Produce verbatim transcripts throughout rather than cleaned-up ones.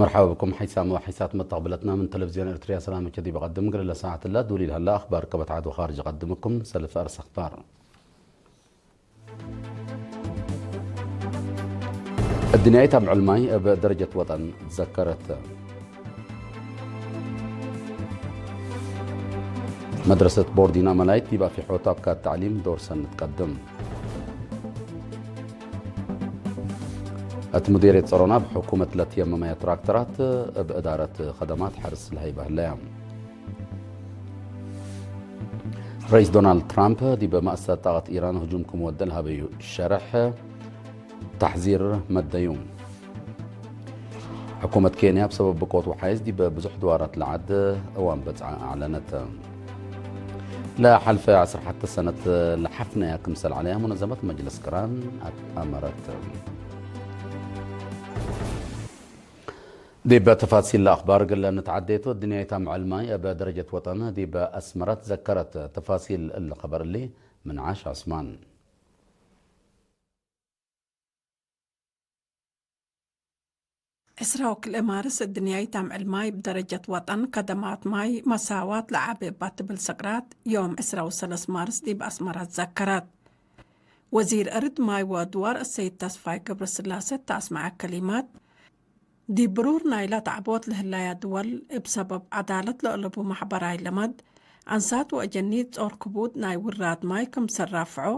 መርሐባ ብኩም ሐይሳም ወሐይሳት መተቅብለትና ምን ተለቪዝዮን ኤርትርያ ሰላም እቸ ዲብ ቀድም እግል ለሰዓት እለ ዱሊል ሀለ አኽባር ከበት ዐድ ወኻርጅ ቀድምኩም ሰልፍ አርስ አኽባር። እድንያይት አምዕል ማይ እብ ደረጀት ወጠን ትዘከረት። መድረሰት ቦርዲን አመላይት ዲብ አፊሖት አብካት ተዕሊም ዶር ሰኒ ትቀድም። እት ሙዴርየት ጸሮና እብ ሕኩመት ለትየመመየ ትራክተራት እብ እዳረት ከደማት ሐርስ ለሀይበ ህለያ። ረኢስ ዶናልድ ትራምፕ ዲብ መአሰሰት ጣቀት ኢራን ህጁም ክም ወደ ለሀበዩ ሸርሕ ተሕዚር መደዩ። ሕኩመት ኬንያ እብ ሰበብ ብቆት ወሓይዝ ዲብ ብዙሕ ድዋራት ለዐድ እዋን በጽዐ አዕለነት። ለሐልፈ ዐስር ሐተ ሰነት ለሐፍነያ ክምሰል ዐለያ ሙነዘመት መጅልስ ቅራን አትአመረት። ዲብ ተፋሲል ለአኽባር እግል ንትዓዴ ቱ፣ እድንያይት አምዕል ማይ እብ ደረጀት ወጠን ዲብ አስመረ ትዘከረት። ተፋሲል እሊ ኸበር እሊ ምን ዓሽ ዐስማን። ዕስራ ወክልኤ ማርስ እድንያይት አምዕል ማይ እብ ደረጀት ወጠን ከደማት ማይ መሳዋት ለዐቤ እባ ትብል ሰቅራት ዮም ዕስራ ወሰለስ ማርስ ዲብ አስመረ ትዘከረት። ወዚር እርድ ማይ ወአድዋር አሰይድ ተስፋይ ገብረስላሴ እተ አስመዐ ከሊማት፣ ዲብ ብሩር ናይላ ተዕቦት ለህላያ ድወል፣ እብ ሰበብ ዐዳለት ለአለቡ ማሕበራይ ለመድ፣ አንሳት ወአጀኒት ጾር ክቡድ ናይ ውራድ ማይ ክምሰል ራፍዖ፣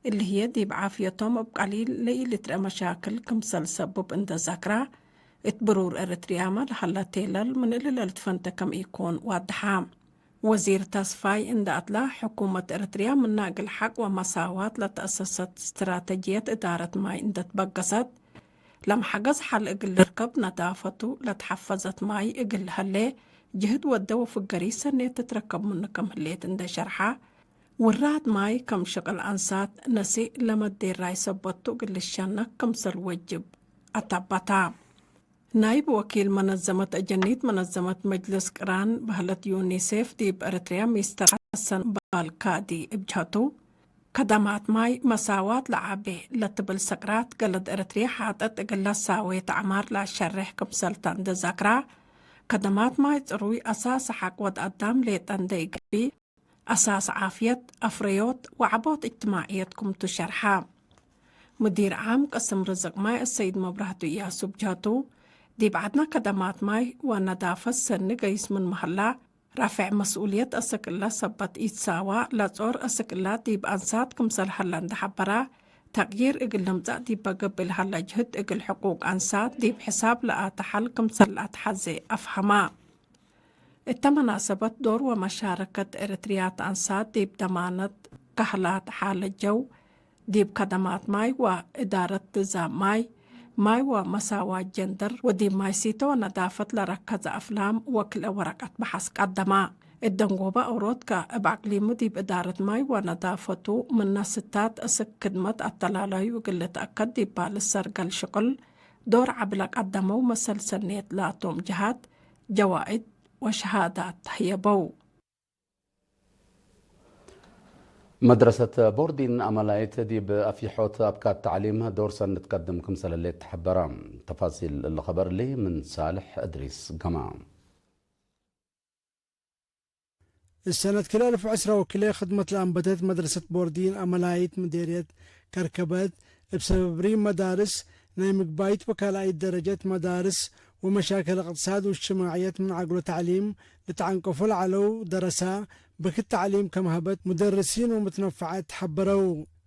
እሊ ህዬ ዲብ ዓፍየቶም እብ ቀሊል ለኢልትረአ መሻክል ክምሰል ሰቡብ እንደ ዘክራ፣ እት ብሩር ኤረትርያመ ለሀለ ቴለል ምን እሊ ለልትፈንተ ከም ኢኮን ዋድሓ። ወዚር ተስፋይ እንደ አትላ፣ ሕኩመት ኤረትርያ ምና እግል ሐቅ ወመሳዋት ለተአሰሰት ስትራተጅየት እዳረት ማይ እንደ ትበገሰት፣ ለመሐገዝ ሐል እግል ልርከብ ነዳፈቱ ለትሐፈዘት ማይ እግል ለሀሌ ጅህድ ወደ ወፍገሪ ሰኔት ትትረከብ ምኑ ከም ህሌት እንደ ሸርሐ፣ ውራድ ማይ ከም ሽቅል አንሳት ነሲእ ለመዴራይ ሰበት ቱ እግል ልሸነክ ክምሰል ወጅብ አተበታ። ናይብ ወኪል መነዘመት አጀኒት መነዘመት መጅልስ ቅራን በህለት ዩኒሴፍ ዲብ ኤረትርያ ሚስተር ሐሰን ባልካዲ እብ ጀህቱ፣ ከደማት ማይ መሳዋት ለዐቤ ለትብል ሰቅራት ገለድ ኤረትርያ ሐጠጥ እግል ለሳዌት አዕማር ለአሸሬሕ ክምሰል ተ እንደ ዘክራ፣ ከደማት ማይ ጽሩይ አሳስ ሐቅ ወድ አዳም ሌጠ እንደ ኢገብእ፣ አሳስ ዓፍየት፣ አፍረዮት ወዐቦት እጅትማዕየት ክምቱ ሸርሐ። ሙዲር ዓም ቅስም ርዝቅ ማይ አሰይድ መብራህቱ እያሱ እብ ጀህቱ፣ ዲብ ዐድነ ከደማት ማይ ወነዳፈት ሰኒ ገይስ ምንመ ሀላ፣ ራፍዕ መስኡልየት አሰክላ ሰበት ኢትሳዋ ለጾር አሰክላ ዲብ አንሳት ክምሰል ሀለ እንደ ሐበራ፣ ተቅዪር እግል ልምጸእ ዲበ ገብእ ለሀለ ጅህድ እግል ሕቁቅ አንሳት ዲብ ሕሳብ ለአተ ሐል ክምሰል ለአትሐዜ አፍሀማ። እተ መናሰበት ዶር ወመሻረከት ኤረትርያት አንሳት ዲብ ደማነት ከህላት ሓለት ጀው፣ ዲብ ከደማት ማይ ወእዳረት ንዛም ማይ፣ ማይ ወመሳዋት ጀንደር ወዲብ ማይ ሲተ ወነዳፈት ለረከዘ አፍላም ወክልኤ ወረቀት በሐስ ቀደማ። እት ደንጎበ ኦሮትከ እብ አቅሊሙ ዲብ እዳረት ማይ ወነዳፈቱ ምነ ስታት እስክ ክድመት አተላላዩ እግል ልትአከድ ዲብ ባልስ ሰርገል ሽቅል ዶር ዐቢ ለቀደመው መሰል ሰኔት ላቶም ጀሃት ጀዋእድ ወሸሃዳት ተህየበው። መድረሰት ቦርዲን አመላይት ዲብ አፍይሖት አብካት ተዕሊም ዶር ሰኒ ትቀድም ክምሰል ህሌት ተሐበረ። ተፋሲል እሊ ኸበር እሊ ምን ሳልሕ እድሪስ ገማ። እሰነት ክልኤ አልፍ ወዕስራ ወክልኤ ክድመት ለአንበተት መድረሰት ቦርዲን አመላይት ምዴርየት ከርከበት፣ እብ ሰበብ ሪም መዳርስ፣ ናይ ምግባይት ወካልኣይት ደረጀት መዳርስ ወመሻክል እቅትሳድ ወእጅትማዕየት ምን ዐግሎ ተዕሊም ልትዐንቀፎ ለዐለው ደረሳ፣ በክት ተዕሊም ከም ሀበት ሙደርሲን ወምትነፈዐት ሐበረው።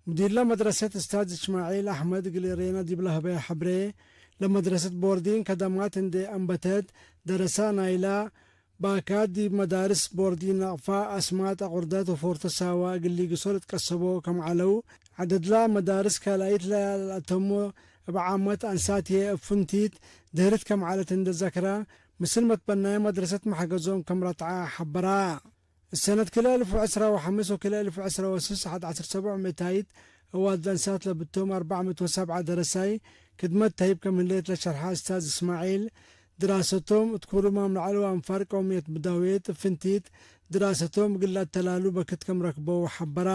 ሙዲርለ መድረሰት እስታዝ እስማዒል አሕመድ እግል እሬና ዲብ ለሀበየ ሐብሬ፣ ለመድረሰት ቦርዲን ከደማት እንዴ አንበተት፣ ደረሳ ናይላ ባካት ዲብ መዳርስ ቦርዲን ነቅፋ፣ አስማጥ፣ አቁርደት ወፎርቶ ሳዋ እግል ሊግሶ ልትቀሰቦ ከም ዐለው፣ ዐደድላ መዳርስ ካልኣይት ለለአተሞ እብ ዓመት አንሳት ህዬ እብ ፍንቲት ድህርት ከም ዐለት እንዴ ዘክራ፣ ምስል መትበናየ መድረሰት መሐገዞም ከም ረትዐ ሐበራ። እሰነት ክልኤ አልፍ ወዕስራ ወሐምስ ወክልኤ አልፍ ወዕስራ ወስስ ሐድ ዐስር ሰቡዕ ምእታይት እዋድ ለአንሳት ለብቶም አርበዕ ምእት ወሰብዓ ደረሳይ ክድመት ተህይብ ከም ህሌት ለሸርሐ እስታዝ እስማዒል፣ ድራሰቶም እት ኩሉማም ለዐለው አንፋር ቀውምየት ብዳውየት እብ ፍንቲት ድራሰቶም እግል ለአተላሉ በክት ከም ረክበው ሐበራ።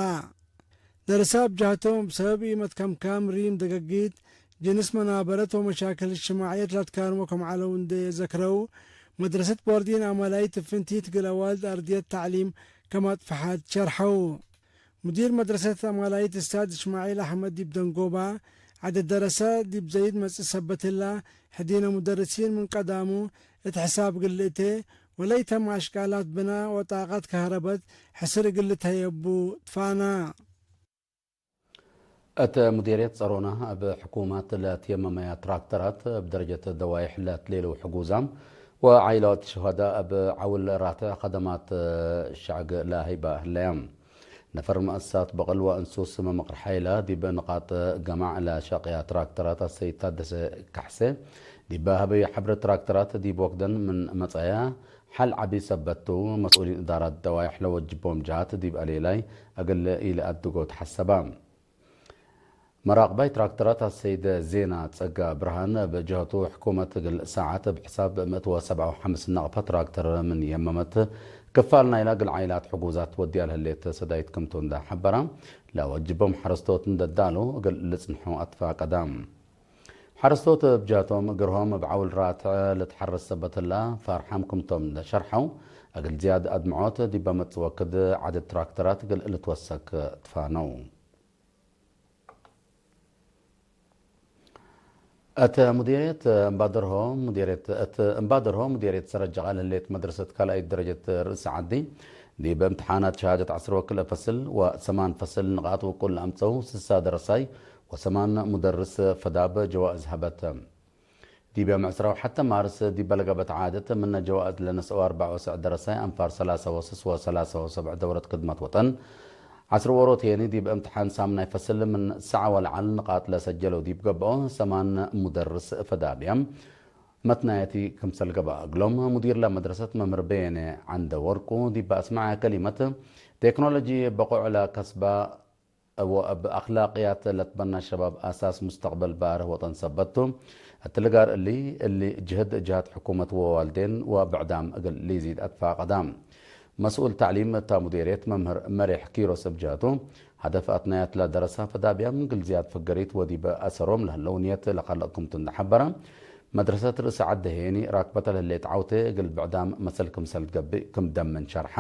ደረሳ እብ ጀህቶም እብ ሰበብ ኢመትከምካም ሪም ደገጊት ጅንስ መናበረት ወመሻክል እጅትማዕየት ለትካርሞ ከም ዐለው እንዴ ዘክረው፣ መድረሰት ቦርዲን አማላይት እብ ፍንቲት እግል አዋልድ አርድየት ተዕሊም ከም አጥፈሐት ሸርሐው። ሙዲር መድረሰት አማላይት እስታዝ እስማዒል አሕመድ ዲብ ደንጎባ፣ ዐደድ ደረሰ ዲብ ዘይድ መጽእ ሰበት ህላ፣ ሕዲነ ሙደርሲን ምን ቀዳሙ እት ሕሳብ እግል ልእቴ ወለይተም አሽቃላት ብና ወጣቀት ከህረበት ሕስር እግል ልትሀየቡ ትፋና። እት ሙዴርየት ጸሮና እብ ሕኩማት ለትየመመያ ትራክተራት እብ ደረጀት ደዋይሕ ለትሌለው ሕጉዛም ወዓኢላት ሹሀዳእ እብ ዐውል ራትዕ ከደማት ሸዕግ ለሀይባ ህለያም። ነፈር መአሳት በቅል ወእንሱስ መመቅር ሓይላ ዲብ ንቃጥ ገማዕ ለሸቅያ ትራክተራት አሰይድ ታደሰ ካሕሴ ዲብ ሀበዩ ሐብረ ትራክተራት ዲብ ወክደን ምን መጽአያ ሐል ዐቢ ሰበት ቱ፣ መስኡሊን እዳራት ደዋይሕ ለወጅቦም ጀሃት ዲብ አሌላይ እግል ኢለአድጎ ተሐሰባ። መራቅባይ ትራክተራት አሰይድ ዜና ጸጋ ብርሃን እብ ጀሀቱ፣ ሕኩመት እግል ሳዐት እብ ሕሳብ ምእት ወሰብዓ ወሐምስ ነቅፈ ትራክተር ምን የመመት፣ ክፋል ናይላ እግል ዓኢላት ሕጉዛት ወድያ ለህሌት ሰዳይት ክምቱ እንደ ሐበራ፣ ለወጅቦም ሐረስቶት እንደ ዳሉ እግል ልጽንሑ አትፋቀዳ። ሐረስቶት እብ ጀሀቶም፣ እግርሆም እብ ዐውል ራትዕ ልትሐረስ ሰበት ህላ፣ ፋርሓም ክምቶም እንደ ሸርሐው፣ እግል ዝያድ አድምዖት ዲበ መጽእ ወክድ ዐደድ ትራክተራት እግል ልትወሰክ ትፋነው። እት ሙዲርየት እምባደርሆ፣ ሙዲርየት፣ እት እምባደርሆ ሙዲርየት ሰረጀቃ ለህሌት መድረሰት ካልኣይት ደረጀት ርእሰ ዐዲ፣ ዲብ እምትሓናት ሸሃደት ዐስር ወክልኤ ፈስል ወሰማን ፈስል ንቃጥ ውቁል ለአምጸው ስሳ ደረሳይ ወሰማን ሙደርስ ፈዳብ ጀዋእዝ ሀበት። ዲብ ዮም ዕስራ ወሐተ ማርስ ዲብ ለገብአት ዓደት፣ ምነ ጀዋእዝ ለነስአው አርበዕ ወሰዕ ደረሳይ አንፋር ሰላሳ ወስስ ወሰላሳ ወሰብዕ ደውረት ክድመት ወጠን፣ ዐስር ዎሮት ሄኒ ዲብ እምትሓን ሳምናይ ፈስል ምን ሰዕ ወለዐል ንቃጥ ለሰጀለው ዲብ ገብኦ ሰማን ሙደርስ ፈዳብያም መትናየቲ ክምሰል ገብአ እግሎም፣ ሙዲር ለመድረሰት መምህር በየነ ዐንደ ወርቁ ዲብ አስመዐ ከሊመት፣ ቴክኖሎጂ በቁዕ ለከስባ ወእብ አክላቅያት ለትበና ሸባብ አሳስ ሙስተቅበል ባርህ ወጠን ሰበት ቱ። እትሊ ጋር እሊ፣ እሊ ጅህድ ጅሃት ሕኩመት ወዋልዴን ወብዕዳም እግል ሊዚድ አትፋቀዳ። መስኡል ተዕሊም እታ ሙዴርየት መምህር መሬሕ ኪሮስ እብ ጀህቱ፣ ሀደፍ አትናያት ለደረሳ ፈዳብያም እግል ዝያድ ፍገሪት ወዲበ አሰሮም ለህለው ንየት ለከልቅ ክምቱ እንደ ሐበረ፣ መድረሰት ርእሰ ዐዲ ሄኒ ራክበተ ለህሌት ዐውቴ እግል ብዕዳም መሰል ክምሰል ትገብእ ክም ደምን ሸርሐ።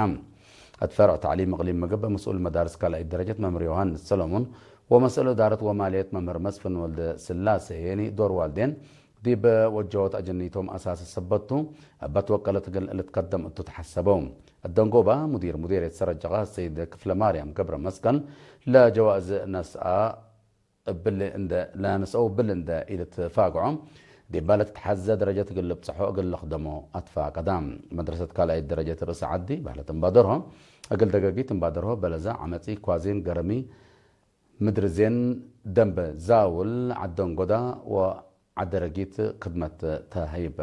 እት ፈርዕ ተዕሊም እቅሊም ምግብ መስኡል መዳርስ ካልኣይት ደረጀት መምህር ዮሃንስ ሰሎሙን ወመስኡል እዳረት ወማልየት መምህር መስፍን ወልደ ስላሴ ሄኒ ዶር ዋልዴን ዲብ ወጀወት አጀኒቶም አሳሲ ሰበት ቱ፣ እበ ትወቀለት እግል ልትከደም እቱ ተሐሰበው። እደንጎባ ሙዲር ሙዴርየት ሰረጀቃ ሰይድ ክፍለማርያም ገብረ መስቀል ለጀዋእዝ ነስአ እብሊ እንደ፣ ለነስአው እብሊ እንደ ኢልትፋግዖ፣ ዲባ ለትትሐዘ ደረጀት እግል ልብጽሖ እግል ልክደሞ አትፋቀዳ። መድረሰት ካልኣይት ደረጀት ርእሰ ዐዲ በህለት እምባደርሆ፣ እግል ደገጊት እምባደርሆ በለዘ ዐመጺ፣ ኳዜን፣ ገረሚ፣ ምድርዜን፣ ደንበ ዛውል፣ ዐደንጎዳ ወዐደረጊት ክድመት ተሀይብ።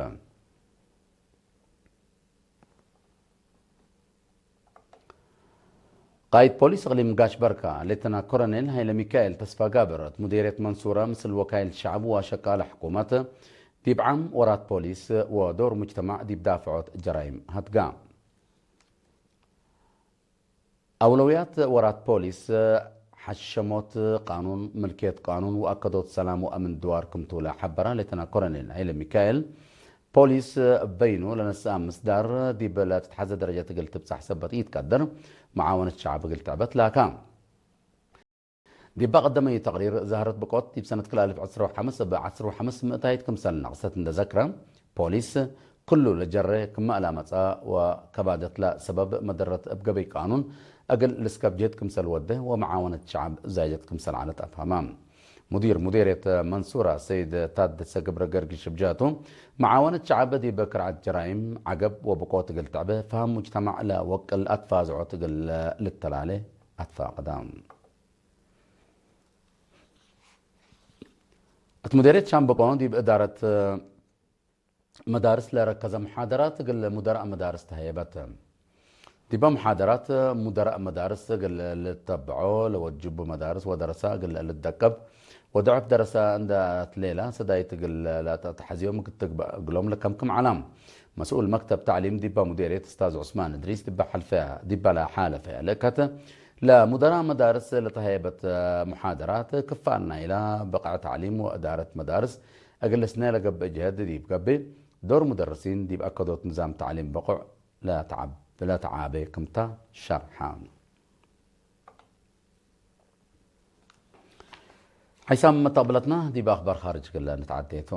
ቃይድ ፖሊስ እቅሊም ጋሽ በርካ፣ ሌተና ኮሎኔል ሀይለ ሚካኤል ተስፋጋብር፣ እት ሙዴርየት መንሱረ ምስል ወካይል ሸዐብ ወአሸቃለ ሕኩመት፣ ዲብ ዓም ወራት ፖሊስ ወዶር ሙጅተማዕ ዲብ ዳፍዖት ጀራይም ሀድጋ። አውለውያት ወራት ፖሊስ፣ ሐሸሞት ቃኑን፣ ምልክየት ቃኑን ወአከዶት ሰላም ወአምን ድዋር ክምቱ ለሐበራ ሌተና ኮሎኔል ሀይለ ሚካኤል፣ ፖሊስ በይኑ ለነስአ ምስዳር ዲብ ለትትሐዘ ደረጀት እግል ትብጻሕ ሰበት ኢትቀድር፣ መዓወነት ሸዐብ እግል ትዕበት ላካ። ዲብ ቀደመዩ ተቅሪር፣ ዛህረት ብቆት ዲብ ሰነት ክልኤ አልፍ ዕስራ ወሐምስ እብ ዐስር ወሐምስ ምእታይት ክምሰል ነቅሰት እንደ ዘክረ፣ ፖሊስ ክሉ ለጀረ ክመ ለአመጽአ ወከባደትለ ሰበብ መደረት እብ ገበይ ቃኑን እግል ልስከብ ጅህድ ክምሰል ወደ ወመዓወነት ሸዐብ ዛይደት ክምሰል ዐለት አፍሀመ። ሙዲር ሙዴርየት መንሱረ ሰይድ ታደሰ ገብረ ገርግሽ እብ ጀህቱ፣ መዓወነት ሸዐብ ዲብ ክርዐት ጀራይም፣ ዐገብ ወብቆት እግል ትዕበ፣ ፈሀም ሙጅተማዕ ለወቅል አትፋዝዖት እግል ልተላሌ አትፋቅዳ። እት ሙዴርየት ሻምበቆ ዲብ እዳረት መዳርስ ለረከዘ መሓደራት እግል ሙደራእ መዳርስ ተሀየበት። ዲበ መሓደራት፣ ሙደራእ መዳርስ እግል ልተብዖ ለወጅቡ መዳርስ ወደረሰ እግል ልትደቀብ ወድዕፍ ደረሰ እንደ ትሌላ ሰዳይት እግል ለተአትሐዝዮም ክትግበእ እግሎም ለከምክም ዐለ። መስኡል መክተብ ተዕሊም ዲበ ሙዴርየት እስታዝ ዑስማን እድሪስ ዲበ ሐልፈ፣ ዲበ ለሓለፈ ልእከት፣ ለሙደራእ መዳርስ ለተሀየበት ሙሓደራት፣ ክፋል ናይላ ብቅዕ ተዕሊም ወእዳረት መዳርስ እግል ልስነ ለገብእ ጅህድ ዲብ ገብእ፣ ዶር ሙደርሲን ዲብ አከዶት ንዛም ተዕሊም ብቁዕ ለተዓብ-፣ ለተዓቤ ክምታ ሸርሐ። ሐይሳም መተቅብለትና ዲብ አኽባር ኻርጅ እግል ንትዓዴ ቱ።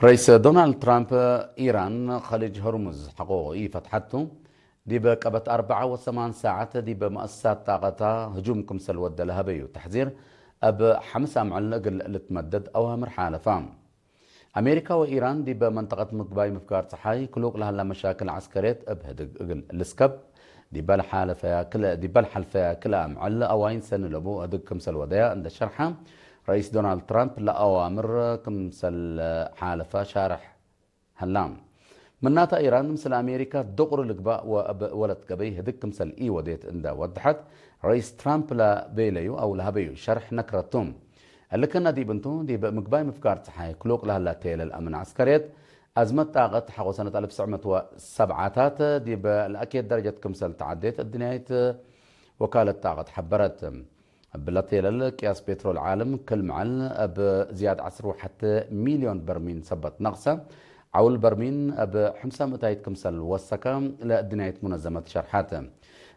ረኢስ ዶናልድ ትራምፕ፣ ኢራን ኸሊጅ ሆርሙዝ ሐቆ ኢፈትሐቱ፣ ዲብ ቀበት አርበዓ ወሰማን ሳዐት ዲብ መአሰሳት ጣቀታ ህጁም ክምሰል ወደ ለሀበዩ ተሕዚር፣ እብ ሐምስ አምዕል እግል ልትመደድ አዋምር ሓለፋ። አሜሪካ ወኢራን ዲብ መንጠቀት ምግባይ ምፍጋር ጸሓይ ክሉቅ ለሀላ መሻክል ዐስከርየት እብ ህድግ እግል ልስከብ፣ ዲበ ለሓለፈያ ክለ-፣ ዲበ ለሐልፈያ ክልኤ አምዕል አዋይን ሰኒ ለቡ ህድግ ክምሰል ወደያ እንደ ሸርሐ፣ ረኢስ ዶናልድ ትራምፕ ለአዋምር ክምሰል ሓለፈ ሻርሕ ሀላ። ምናተ፣ ኢራን ምስል አሜሪካ ዱቅሪ ልግባእ ወእብ ወለት ገበይ ህድግ ክምሰል ኢወዴት እንደ ወደሐት፣ ረኢስ ትራምፕ ለቤለዩ አው ለሀበዩ ሸርሕ ነክረቱ። እሊ ክእነ ዲብ እንቱ፣ ዲብ ምግባይ ምፍጋር ጸሓይ ክሉቅ ለሀላ ቴለል አምን ዐስከርየት፣ አዝመት ጣቀት ሐቆ ሰነት አልፍ ትስዕ ምእት ወሰብዓታት ዲብ ለአኬት ደረጀት ክምሰል ተዐዴት እድንያይት ወካለት ጣቀት ሐበረት። እብለ ቴለል ቅያስ ፔትሮል ዓለም ክል መዐል እብ ዝያድ ዐስር ወሐተ ሚልዮን በርሚን ሰበት ነቅሰ፣ ዐውል በርሚን እብ ሐምሳ ምእታይት ክምሰል ወሰከ ለእድንያይት ሙነዘመት ሸርሐት።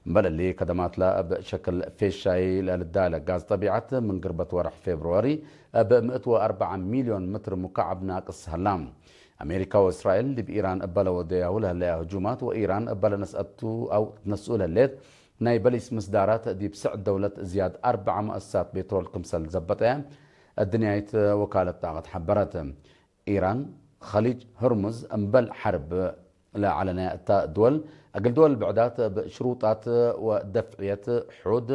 እምበል እሊ፣ ከደማትለ እብ ሸክል ፌሻይ ለልዳለ ጋዝ ጠቢዐት ምን ግርበት ወርሕ ፌብርዋሪ እብ ምእት ወአርበዓ ሚልዮን ምትር ሙካዕብ ናቅስ ሀላ። አሜሪካ ወእስራኤል ዲብ ኢራን እበ ለወደያሁ ለህለያ ህጁማት ወኢራን እበ ለነስአቱ አው ትነስኡ ለህሌት ናይ በሊስ ምስዳራት ዲብ ስዕድ ደውለት ዝያድ አርበዓ መአሰሳት ቤትሮል ክምሰል ዘበጠ እድንያይት ወካለት ጣቀት ሐበረት። ኢራን፣ ኸሊጅ ህርሙዝ እምበል ሐርብ ለዐለነ እተ ድወል፣ እግል ድወል ብዕዳት እብ ሽሩጣት ወደፍዕየት ሑድ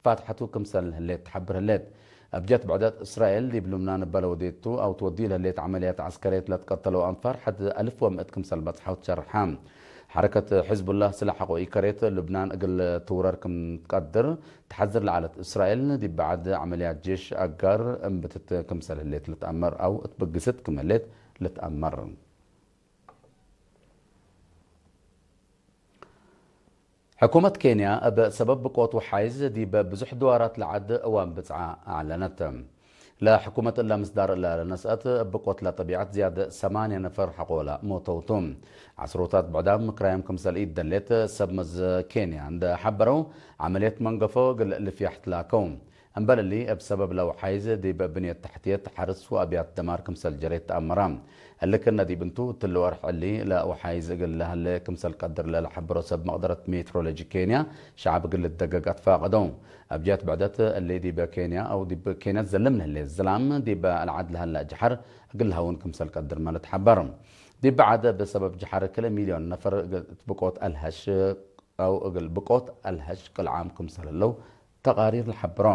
ፋትሐቱ ክምሰል ህሌት ተሐብር ህሌት። እብ ጀት ብዕዳት እስራኤል ዲብ ሉብናን እበ ለወዴቱ አው ትወድዩ ለህሌት ዐመልያት ዐስከርየት ለትቀተለው አንፋር ሐድ አልፍ ወምእት ክምሰል በጽሐው ትሸርሐ። ሐረከት ሕዝቡላህ ስላሕ ሐቆ ኢከሬት ሉብናን እግል ትውረር ክም ትቀድር ተሐዝር ለዐለት እስራኤል፣ ዲብ በዐድ ዐመልያት ጄሽ አጋር እምብትት ክምሰል ህሌት ልትአመር አው እት ብግስት ክም ህሌት ልትአመር። ሕኩመት ኬንያ እብ ሰበብ ብቆት ወሓይዝ ዲብ ብዙሕ ድዋራት ለዐድ እዋን ብጽዓ አዕለነት። ለሕኩመት እለ ምስዳር እለ ለነስአት፣ እብ ብቆት ለጠቢዐት ዝያድ ሰማንያ ነፈር ሐቆለ ሞተው ቱ። ዐስሮታት ብዕዳም ምክራዮም ክምሰል ኢደሌት ሰብ መዝ ኬንያ እንደ ሐበረው፣ ዐመልየት መንገፎ እግል ልፍያሕ ትላከው። እምበል እሊ፣ እብ ሰበብ ለወሓይዝ ዲብ ብንየት ተሕትየት ሐርስ ወአብያት ደማር ክምሰል ጀሬት ተአመራ። እሊ ክእነ ዲብ እንቱ፣ እትሊ ወርሕ እሊ ለወሓይዝ እግል ለሀሌ ክምሰል ቀድር ለለሐብሮ ሰብ መቅደረት ሜትሮሎጂ ኬንያ፣ ሸዐብ እግል ልትደገግ አትፋቀደው። እብ ጀት ብዕደት እሊ ዲበ ኬንያ አው ዲብ ኬንያ ዘልም ለህሌ ዝላም ዲበ አልዓድ ለሀለ ጀሐር እግል ለሀውን ክምሰል ቀድርመ ልትሐበር። ዲብ ዐድ እብ ሰበብ ጀሐር ክልኤ ሚልዮን ነፈር እግል ብቆት አልሀሽ አው እግል ብቆት አልሀሽ ቅልዓም ክምሰል ህለው ተቃሪር ለሐብሮ።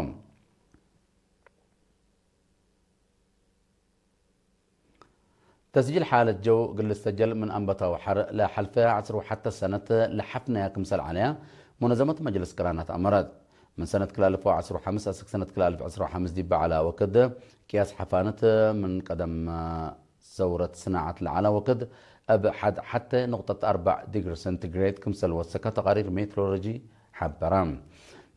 ተስጂል ሓለት ጀው እግል ልስተጀል ምን አንበታው ሐር ለሐልፈ ዐስር ወሐተ ሰነት ለሐፍነያ ክምሰል ዐለያ ሙነዘመት መጅልስ ቅራናት አመረት። ምን ሰነት ክልኤ አልፍ ወዐስር ወሐምስ አስክ ሰነት ክልኤ አልፍ ዐስር ወሐምስ ዲብ ዐለ ወክድ ቅያስ ሐፋነት ምን ቀደም ዘውረት ስናዐት ለዐለ ወክድ እብ ሐድ ሐቴ ንቅጠት አርበዕ ዲግሪ ሴንቲግሬድ ክምሰል ወሰከ ተቃሪር ሜትሮሎጂ ሐበረ።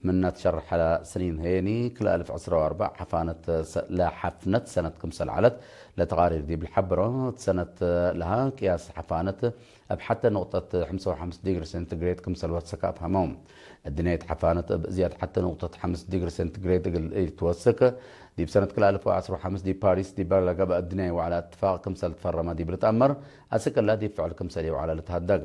ምነ ትሸርሐ ሰኒን ሄኒ፣ ክልኤ አልፍ ዐስር ወአርበዕ ሐፋነት ሰ-፣ ለሐፍነት ሰነት ክምሰል ዐለት ለተቃሪር ዲብ ልሐብሮ፣ እት ሰነት ለሀ ቅያስ ሐፋነት እብ ሐቴ ንቅጠት ሐምሳ ወሐምስ ዲግሪ ሴንቲግሬድ ክምሰል ወሰከ አፍሀመው። እድንያይት ሐፋነት እብ ዝያድ ሐቴ ንቅጠት ሐምስ ዲግሪ ሴንቲግሬድ እግል ኢልትወስክ፣ ዲብ ሰነት ክልኤ አልፍ ወዐስር ወሐምስ ዲብ ፓሪስ ዲብ ለገብአ እድንያይ ወዐለ እትፋቅ ክምሰል ትፈረመ ዲብ ልትአመር፣ አስክ እለ ዲብ ፍዕል ክምሰል ይውዐለ ልትሀደግ።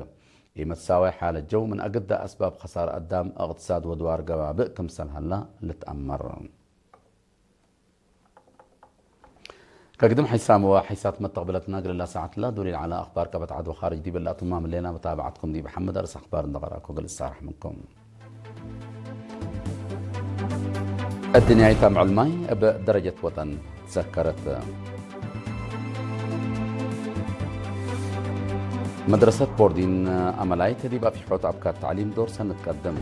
ኢመትሳዋይ ሓለት ጀው ምን አግደ አስባብ ከሳር አዳም፣ እቅትሳድ ወድዋር ገባብእ ክምሰል ሀላ ልትአመር። ከግድም ሐይሳም ወሐይሳት መተቅብለትና እግል እላ ሳዐት ለዱሊል ዐለ አኽባር ከበትዓት ወኻርጅ ዲብ እለ አትማም ህሌና፣ መታብዐትኩም ዲብ ሐምድ አርስ አኽባር እንደ ቀረእኩ እግል እሳረሕ ምንኩም። እድንያይት አምዕል ማይ እብ ደረጀት ወጠን ትዘከረት። መድረሰት ቦርዲን አመላይት ዲብ አፍሕሖት አብካት ተዕሊም ዶር ሰነት ቀድም።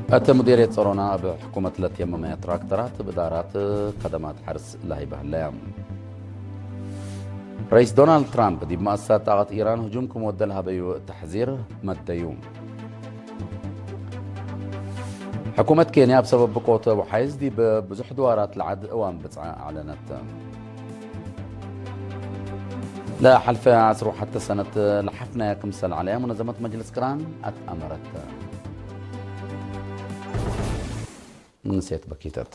እት ሙዲርየት ጸሮና እብ ሕኩመት ለትየመመ ትራክተራት እብ እዳራት ከደማት ሐርስ ለሀይበ ህለየ። ረኢስ ዶናልድ ትራምፕ ዲብ መአሰሳት ጣቀት ኢራን ህጁም ክም ወደ ለሀበዩ ተሕዚር መደዩ። ሕኩመት ኬንያ እብ ሰበብ ብቆት ወሓይዝ ዲብ ብዙሕ ድዋራት ለዐድ እዋን ብጽዐ አዕለነት። ለሐልፈ ዐስር ወሐተ ሰነት ለሐፍነ ክምሰል ዐለ ሙነዘመት መጅልስ ቅራን አትአመረት። ምንሴት በኪተት።